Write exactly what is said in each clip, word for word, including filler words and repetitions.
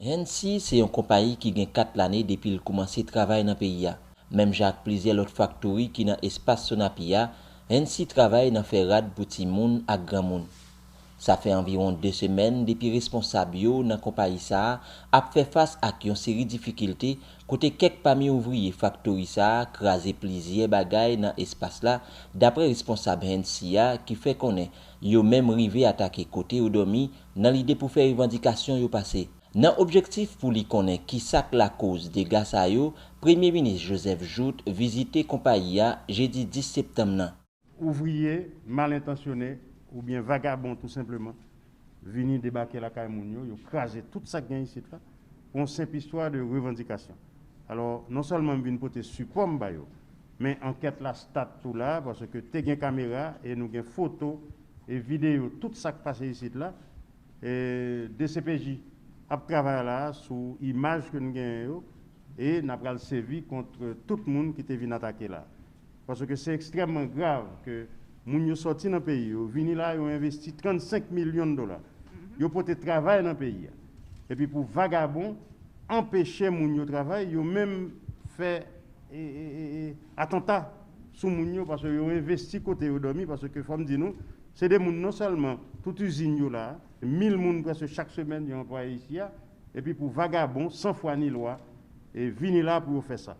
Hensi se yon konpayi ki gen kat lane depi l koumanse travay nan peyi a. Menm jan ak plizyè lòt faktori ki nan espas Sonapi a, Hensi travay nan fè rad pou timoun ak granmoun. Sa fè anviwon de semèn depi responsab yo nan konpayi sa a ap fè fas ak yon seri difikilte kote kèk pami ouvriye faktori sa a kraze plizyè bagay nan espas la, dapre responsab Hensi a ki fè konnen yo menm rive atake kote yo dòmi nan lide pou fè revandikasyon yo pase. Nan objektif pou li konnen ki sa k lakoz dega sa yo, Premye Minis Joseph Jouthe vizite konpayi a jedi dis septanm nan. Ouvriye mal entansyone oubyen vagabon tou senpleman vini debake lakay moun yo, yo kraze tout sa k gen isit la pou yon senp istwa de revandikasyon. Alò, non sèlman m vin pote sipò m ba yo, men ankèt la stat tou la, paske te gen kamera e nou gen foto e videyo tout sa k pase isit la. E D C P J ap travay la sou imaj ke n genyen yo e n ap pral sèvi kont tout moun ki te vin atake la. Paske se ekstrèmman grav ke moun yo sòti nan peyi yo, vini la, yo envesti trannsenk milyon dola. Yo pote travay nan peyi a. Epi pou vagabon anpeche moun yo travay, yo menm fè e, e, e, e, atanta sou moun yo, paske yo envesti kote yo dòmi, paske fò m di nou, se de moun non sèlman tout izin yo la, mil moun prèske chak semèn yo anplwaye isi a, epi pou vagabon san fwa ni lwa e vini la pou yo fè sa.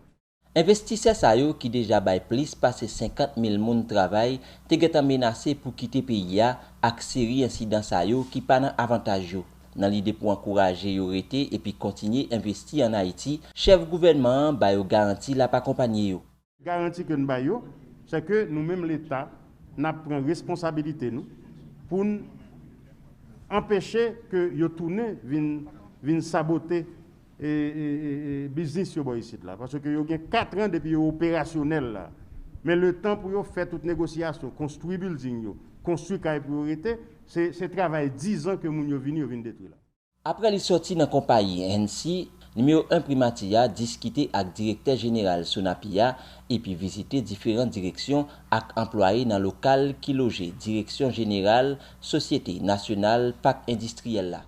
Envestisè sa yo ki deja bay plis pase senkant mil moun travay te gentan menase pou kite peyi a ak seri ensidan sa yo ki pa nan avantaj yo. Nan lide pou ankouraje yo rete epi kontinye envesti ann Ayiti, chèf gouvènman an ba yo garanti l ap akonpanye yo. Garanti ke n ba yo, se ke nou menm Leta, n ap pran responsabilite nou pou n anpeche ke yo tounen vin, vin sabote e, e, e, e, biznis yo bò isit la. Paske yo gen kat an depi yo operasyonèl la. Men letan pou yo fè tout negosyasyon, konstwi bilding yo, konstwi kay pou yo rete, se, se travay diz an ke moun yo vini, yo vin detwi la. Apre li sòti nan konpayi Hensi, nimewo en Primati a diskite ak direktè jeneral Sonapi a epi vizite diferan direksyon ak anplwaye nan lokal ki loje Direksyon Jeneral Sosyete Nasyonal Pak Endistriyèl la.